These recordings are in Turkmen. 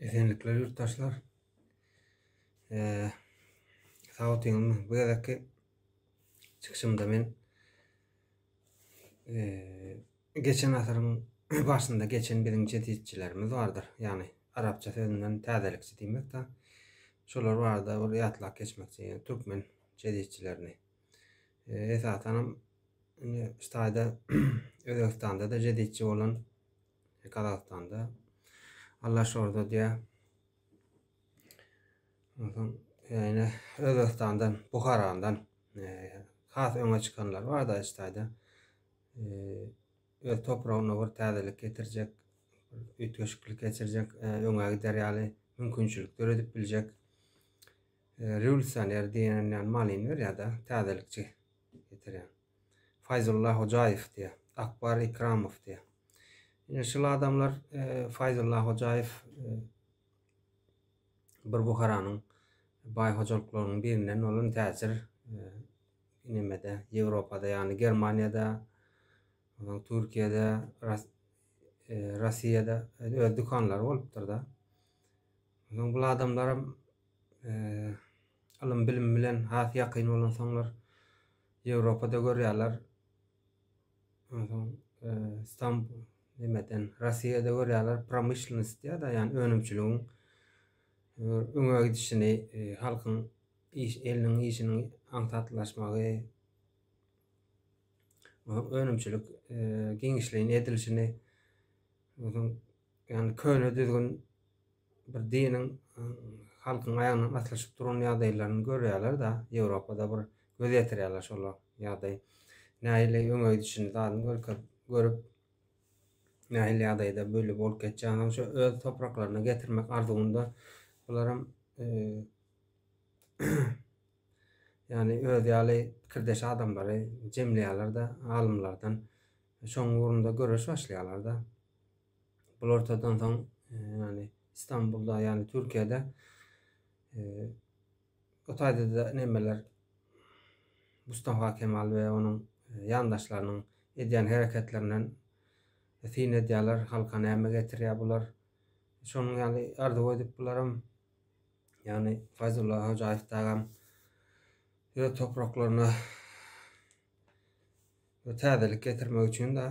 Esenlikler ýurtdaşlar. Sag otyňyzmy? Bu gezekki çykyşymda men geçen asyryň başynda geçen biziň jeditçilerimiz bardyr. Ýagny arapça sözünden täzelikçi diýmek-de. Şolar barada bir ýatlap geçmekçi, ýagny türkmen jeditçilerini. Esasanam indi şu taýda Özbegistanda-da jeditçi bolan Gazagystanda Allaşorda diýýär. Onsoň ýene Özbegistandan, Buharandan has öňe çykanlar bar-da şu taýda. Öz topragyna bir täzelik getirjek, üýtgeşiklik geçirjek, öňe gider ýaly mümkinçilik döredip biljek rewolýusioner diýen ýaly manyny berýär-de, täzelikçi getirýän. Faýzulla Hojaýew diýýär. Akbar Ikramow diýýär. Ine şul adamlar e, Faýzulla Hojaýew e, bir Buharanyň baý hojalyklarynyň birinden bolan täjir e, nemede Ýewropada ýagny Germaniýada, ondan Türkiýede, Ras e, Russiýada öz dükanlary bolupdyr-da. Ondan bu adamlaram e, ylym bilim bilen has ýakyn bolansoňlar Ýewropada görýärler. Onsoň Stambul nemeden Russiýada görýärler promyşlennost diýýär-de, ýagny önümçiligiň öňe gidişini, halkyň iş eliniň işiniň aňsatlaşmagy, önümçilik giňişleýin edilişini, onsoň ýagny köne düzgün bir diniň halkyň aýagyndan aslyşyp duran ýagdaýlaryny görýärler-de, Ýewropada bir göz ýetirýärler şol ýagdaý. Nähili öňe gidişini zadyny görkezip, görüp, nähili ýagdaýda böyle bolup geçýänini şu öz topraklaryna getirmek arzuwynda bularam ýagny öz ýaly pikirdeş adamlary jemleýärler-de, alymlardan şoň ugrunda göreş başlaýarlar-da. Bul ortadan soň ýagny Istanbulda ýagny Türkiýede o taýda-da nemeler Mustafa Kemal we onuň ýandaşlarynyň edýän hereketlerinden syn edýärler, halka näme getirýär bular. Şonuň ýaly arzuw edip bularam ýagny Fazullah Hojaýew dagam öz topraklaryna täzelik getirmek üçin da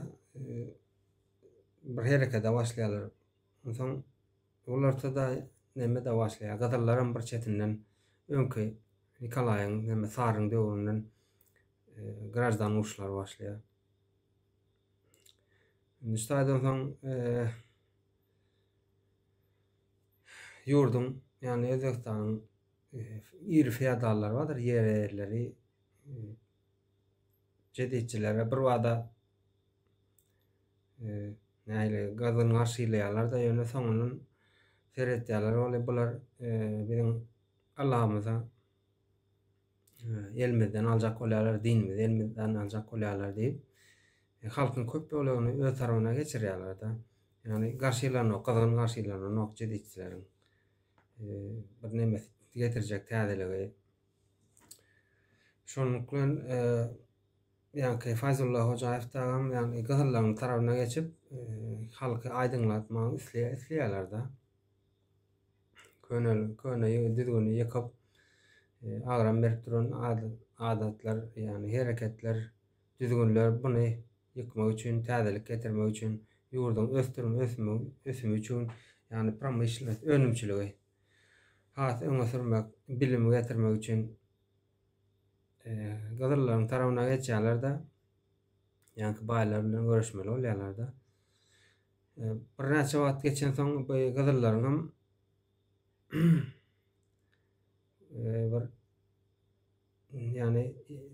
bir herekete başlaýarlar. Onsoň olarda-da neme-de başlaýar. Gyzyllaram bir çetinden öňki Nikolaýyň neme Saryň döwründen e, graždan uruşlary başlaýar. Indi şu taýdan soň e, ýurduň, ýagny Özbegistanyň e, iri feodallary bardyr, ýer eýeleri e, jeditçilere bir bada nähili gyzgyn garşylaýarlar-da, ýöne soňundan seretýärler, ol bular biziň Allahymyza elimizden aljak bolýarlar, dinimizi elimizden aljak bolýarlar diýip, halkyň köp bölegini öz tarapyna geçirýärler-de. Ýagny garşylanok, gyzgyn garşylananok jeditçileriň bir nemesi getirjek täzeligi. Şonluk bilen ýaňky Fazlulla Hojaýew dagam ýagny gyzyllaryň tarapyna geçip, halky aýdyňlatmagy isleýär, isleýärler-de. Köne köne düzgüni ýykyp, agram berip duran adatlar, ýagny hereketler, düzgünler buny ýykmak üçin, täzelik getirmek üçin, ýurduň ösdürim ösümi ösümi üçin, ýagny promyşlennost önümçiligi has öňe sürmek, bilimi getirmek üçin gyzyllaryň tarapyna geçýärler-de, ýaňky baýlar bilen göreşmeli bolýarlar-da. Birnäçe wagt geçensoň bu gyzyllaryň hem bir ýagny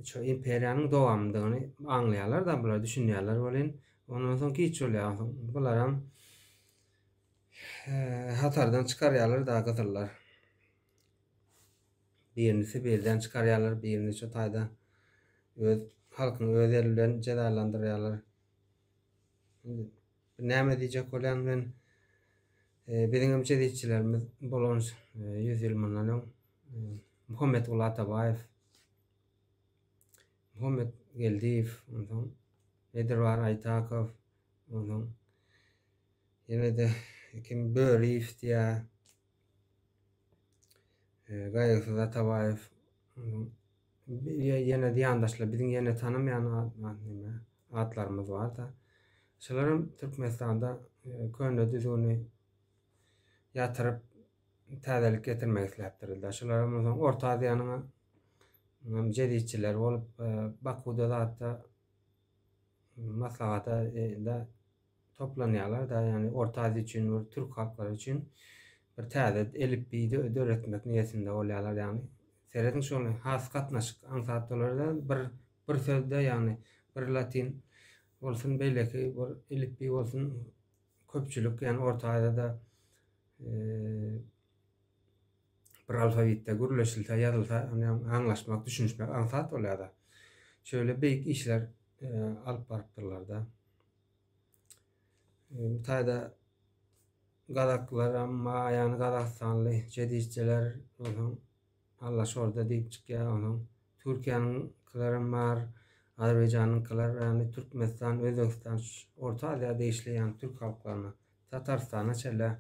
şu imperiýanyň dowamydygyny aňlaýarlar-da, bular düşünýärler welin, ondan soň giç bolýar. Onsoň bularam hatardan çykarýarlar-da gyzyllar. Birini Sibirden çykarýarlar, birini şu taýda öz halkyň öz eli bilen jezalandyrýarlar. Näme diýjek bolýan men e, biziň hem jezitçilerimiz bolan 100 ýyl mundan öň e, Muhammetguly Atabaýew, Muhammet Geldiýew, onsoň Nedirbar Aýtakow, onsoň ýene-de kim Böriýew diýýär. Gaýgysyz Atabaýew ýene ýandaşlar biziň ýene tanamaýan neme atlarymyz bar-da. Şolaram Türkmenistanda köne düzgüni ýatyryp täzelik getirmek isläpdirler. Şolaram onsoň Orta Aziýanyň hem jeditçileri bolup Bakuda zatda maslahata da toplanýarlar-da, ýagny Orta Aziýa üçin bir türk halklary üçin bir täze elipbiý döretmek niýetinde bolýarlar, ýagny serediň şony has gatnaşyk aňsat bolar-da, bir bir sözde, ýagny bir latyn bolsun, beýleki bir elipbiý bolsun, köpçülik, ýagny Orta Aziýada bir alfawitde gürleşilse, ýazylsa, ony aňlaşmak, düşünişmek aňsat bolýar-da. Şeýle beýik işler alyp barypdyrlar-da. Bu taýda gazaklaram bar, ýagny gazagystanly jeditçiler, onsoň Alla şorda diýip çykýar, onsoň Türkiýäniňkilerem bar, Azerbaýjanyňkylar, ýagny Türkmenistan, Özbegistan, Orta Aziýa degişli, ýagny türk halklaryna, Tatarystana çenli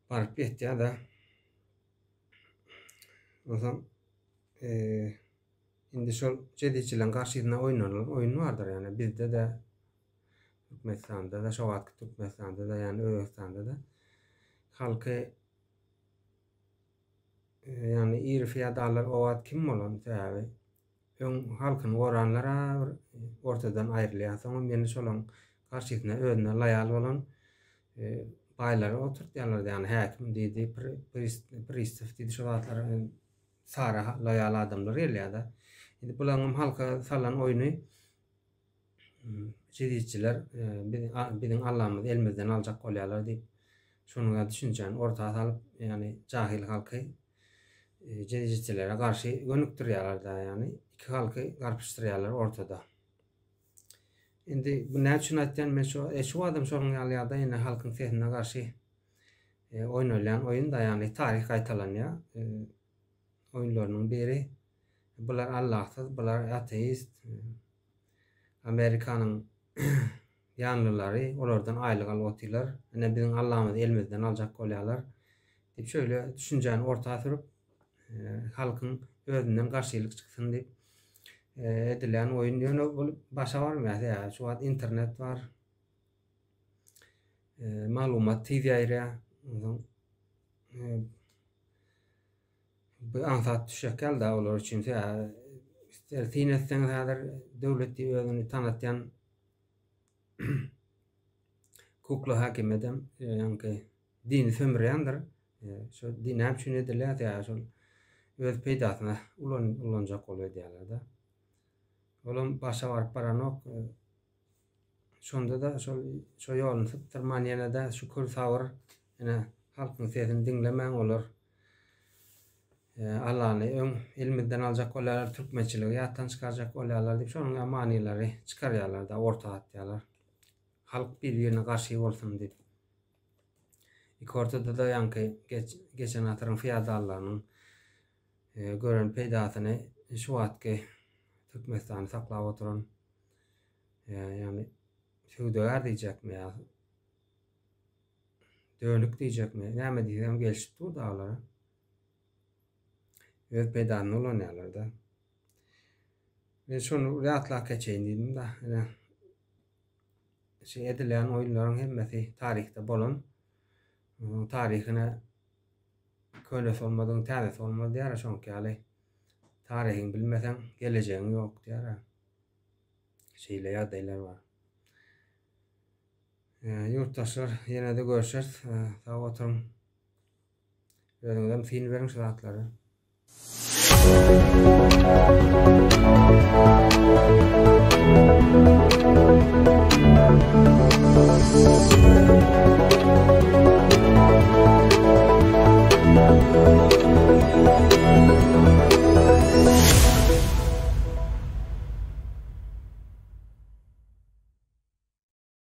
baryp ýetýär-de. Onsoň Indi şol jeditçileriň garşysyna oýnalan oýun bardyr, ýagny bizde-de Türkmenistanda-da, şo wagtky Türkmenistanda-da, ýagny Özbegistanda-da halky ýagny iri feodallar o wagt kim bolan sebäbi öň halkyny goranlar-a bir ortadan aýrylýar, soňam ýene şolaň garşysyna özüne loýal bolan baýlary oturtýarlar, ýagny häkim diýdi, pristaw diýdi, şo zatlar Sara loýal adamlar gelýär-de. Indi bularyňam halka salan oýny jezizçiler biziň Allamyzy elimizden aljak bolýarlar diýip, şonuň ýaly düşünjäni orta salyp, ýagny jahyl halky jezizçilere garşy gönükdirýärler-de, ýagny iki halky garpyşdyrýarlar ortada. Indi bu näme üçin aýtýan men şu e, şu adam şonuň ýaly ýagdaý indi halkyň sesine garşy e, oýnalýan oýun da ýagny taryh gaýtalanýar. E, oýunlarynyň biri. Bular Allahsyz, bular ateist. E, Amerikanyň ýanlylary olardan aýlyk alyp otyrlar. Ine biziň Allahymyzy elimizden aljak bolýarlar. Diýip şöyle düşünjäni orta sürüp halkyň özünden garşylyk çyksyn diýip edilýän oýun. Ýöne bu başa barmaýar. Sebäbi şu wagt internet bar. Maglumat tiz ýaýraýar. Onsoň bu aňsat düşjek ýaly-da olar üçin. Sebäbi syn etseňiz häzir döwlet diýip özüni tanatýan kukla häkimiýetem ýaňky dini sömürýändir. Şo din näme üçin edilýär? Sebäbi şol öz peýdasyna ulan ulanjak bolup edýärler-de. Olam başa baryp baranok. Şonda-da şol şo ýoluny sypdyrman ýene-de şükür sabyr ine halkyň sesini diňlemäň olar Allany öň elimizden aljak bolýarlar, türkmençiligi ýatdan çykarjak bolýarlar diýip şonuň ýaly manylary çykarýarlar-da, orta atýarlar. Halk bir-birine garşy bolsun diýip. Iki ortada-da ýaňky geçen asyryň feodallarynyň gören peýdasyny şu wagtky Türkmenistany saklap oturan ýagny söwdagär diýjekmi ýa dönük diýjekmi näme diýseň gelşip dur daglara. Öz peýdasyny ulanýarlar-da. Men şony ýatlap geçeýin diýdim-de. Ine. Şu edilýän oýunlaryň hemmesi taryhda bolan. Taryhyna könesi bolmadygyň täzesi bolmaz diýýär şoňky ýaly. Taryhyňy bilmeseň, gelejegiň ýok diýýär. Şeýle ýagdaýlar bar.